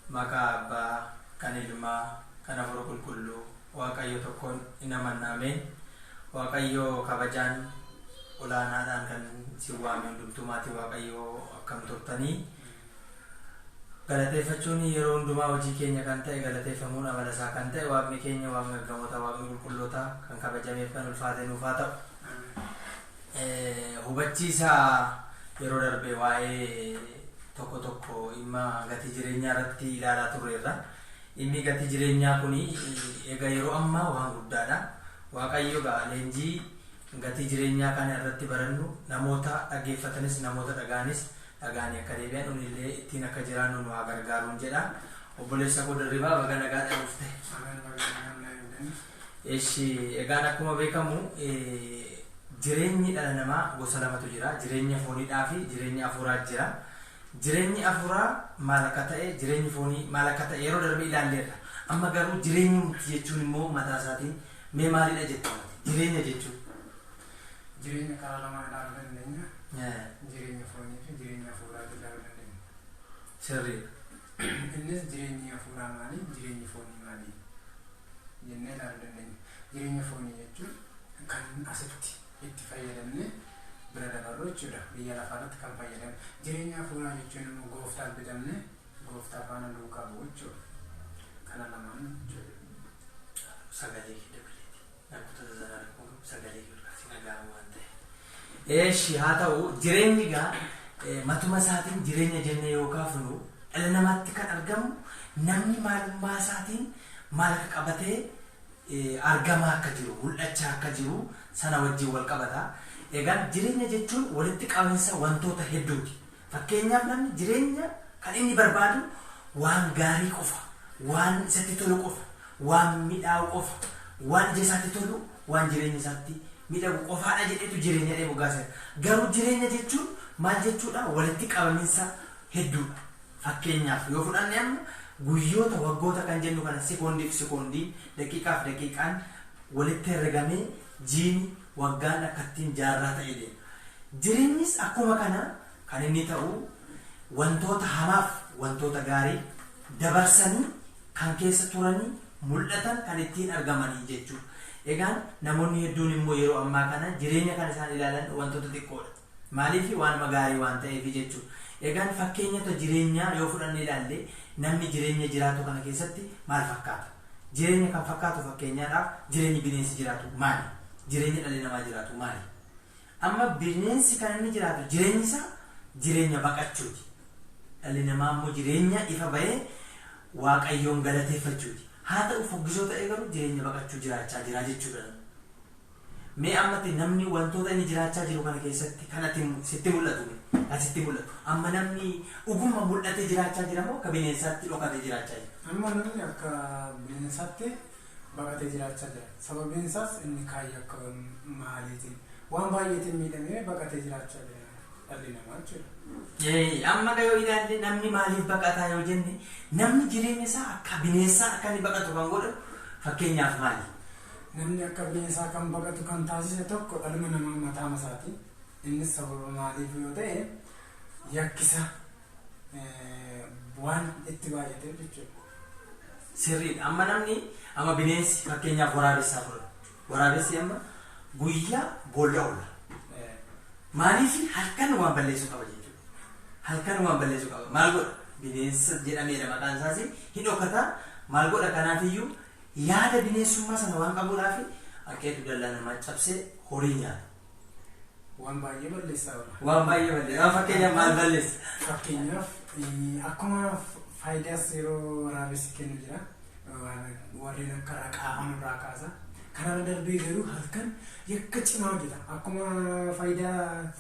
Maqaa Abbaa, kan Ilmaa, kan Hafuura Qulqulluu, Waaqayyo tokkoon in amanna. Ameen. Waaqayyo kabajaan olaanaadhaan kan isin waame hundumtuu maatii Waaqayyoo akkam turtanii? Galateeffachuun yeroo hundumaa hojii keenya kan ta'e, galateeffamuun amala isaa kan ta'e, Waaqni keenya, Waaqni ergamoota, Waaqni qulqullootaa kan kabajameef kan ulfaate nuuf haa ta'u. Hubachiisa yeroo darbe waa'ee tokko tokko dhimma gatii jireenyaa irratti ilaalaa turreerra. Dhimmi gatii jireenyaa kun egaa yeroo ammaa waan guddaadha. Waaqayyo egaa leenjii gatii jireenyaa kana irratti barannu namoota dhaggeeffatanis namoota dhaga'anis dhaga'anii akka deebi'an nunillee ittiin akka jiraannu nu haa gargaaruun jedha. Obboleessa koo Dirribaa, baga nagaadhaan dhufte. Amen, baga nagaan na eegdani. Eshi, egaan akkuma beekamu jireenyi dhala namaa gosa lamatu jira. Jireenya fooniidhaa fi jireenya afuuraa jira. Jireenyi afuuraa maal akka ta'e, jireenyi foonii maal akka ta'e yeroo darbe ilaalleerra. Amma garuu jireenyumti jechuun immoo mataa isaatiin mee maalidha jetta mati? Jireenya jechuun. Jireenya karaa lamaan ilaaluu dandeenya. Jireenya foonii fi jireenya hafuuraatiin ilaaluu dandeenya. Sirriidha. Innis jireenyi hafuuraa maali? Jireenyi foonii maali? Jennee ilaaluu dandeenya. Jireenya foonii jechuun kan asitti itti fayyadamnee bira dabarru jechuudha. Biyya lafaa irratti kan fayyadamnu. Jireenya hafuuraa jechuun immoo gooftaaf bitamnee gooftaa faana duukaa bu'u jechuudha. Kana lamaan jechuudha. Sagalee kee dabaleeti. Nakkutata sanaa rakkoo qabu, sagalee kee ol kaasii dhaga'amu waan ta'eef. Eeshi, haa ta'u, jireenyi egaa matuma isaatiin jireenya jennee yoo kaafnu dhala namaatti kan argamu namni maalummaa isaatiin maal akka qabatee argamaa akka jiru, mul'achaa akka jiru sana wajjin wal qabata. Egaan jireenya jechuun walitti qabinsa wantoota hedduuti. Fakkeenyaaf namni jireenya kan inni barbaadu waan gaarii qofa, waan isatti tolu qofa, waan midhaawu qofa, waan ija isaatti tolu, waan jireenya isaatti midhagu qofaadha jedheetu jireenya jedhee moggaaseera. Garuu jireenya jechuun maal jechuudha? Walitti qabaminsa hedduudha. Fakkeenyaaf yoo fudhanne amma guyyoota, waggoota kan jennu kana sekoondiif sekoondiin, daqiiqaaf daqiiqaan walitti herregamee jiini, waggaan akkattiin jaarraa ta'ee deema. Jireenyis akkuma kana kan inni ta'u wantoota hamaaf wantoota gaarii dabarsanii kan keessa turanii mul'atan kan ittiin argamanii jechuudha. Egaan namoonni hedduun immoo yeroo ammaa kana jireenya kan isaan ilaalan wantoota xiqqoodha. Maaliif? Waanuma gaarii waan ta'eef jechuudha. Egaan fakkeenyota jireenyaa yoo fudhannee ilaalle namni jireenya jiraatu kana keessatti maal fakkaata? Jireenya kan fakkaatu fakkeenyaadhaaf jireenyi bineensi jiraatu maali? Jireenya dhalli namaa jiraatu maali? Amma bineensi kan inni jiraatu jireenyi isaa jireenya baqachuuti. Dhalli namaa immoo jireenya ifa bahee Waaqayyoon galateeffachuuti. Haa ta'u fuggisoo ta'ee garuu jireenya baqachuu jiraachaa jira jechuudha namni. Mee ammatti namni wantoota inni jiraachaa jiru kana keessatti kan ati sitti mul'atu mee? Kan sitti mul'atu. Amma namni dhuguma mul'atee jiraachaa jira moo akka bineensaatti dhokatee jiraachaa jira? Amma namni akka bineensaatti baqatee jiraachaa jira. Sababiin isaas inni kaayyoo akka maaliitiin waan baay'eetiin miidhamee baqatee jiraachaa jira dhalli namaa jechuudha. Amma yoo ilaalle namni maaliif baqataa yoo jenne, namni jireenya isaa akka bineensaa akka inni baqatu kan godhu fakkeenyaaf maali? Namni akka bineensaa kan baqatu kan taasise tokko dhaluma namaa mataa isaati. Innis sababa maaliif yoo ta'e, yakkisa waan itti baay'ateef jechuudha. Sirriidha. Amma namni, amma bineensi, fakkeenyaaf waraabessaa fudhatu. Waraabessi amma guyyaa boolla oola. Maaliif? Halkan waan balleessuu qaba jechuudha. Halkan waan balleessuu qaba. Maal godha? Bineensa jedhameera maqaan isaas, hin dhokata. Maal godha? Kanaafiyyuu yaada bineensummaa sana waan qabuudhaaf haqeetu dallaa namaa cabsee horii nyaata. Waan baay'ee balleessaa oola. Waan baay'ee balleessa. Waan fakkeenyaaf maal balleessa? Fakkeenyaaf akkuma faayidaas yeroo waraabessi kennu jira. Warreen akka raqaa nurraa kaasa. Kanarra darbee garuu halkan yakka cimaa hojjeta. Akkuma faayidaa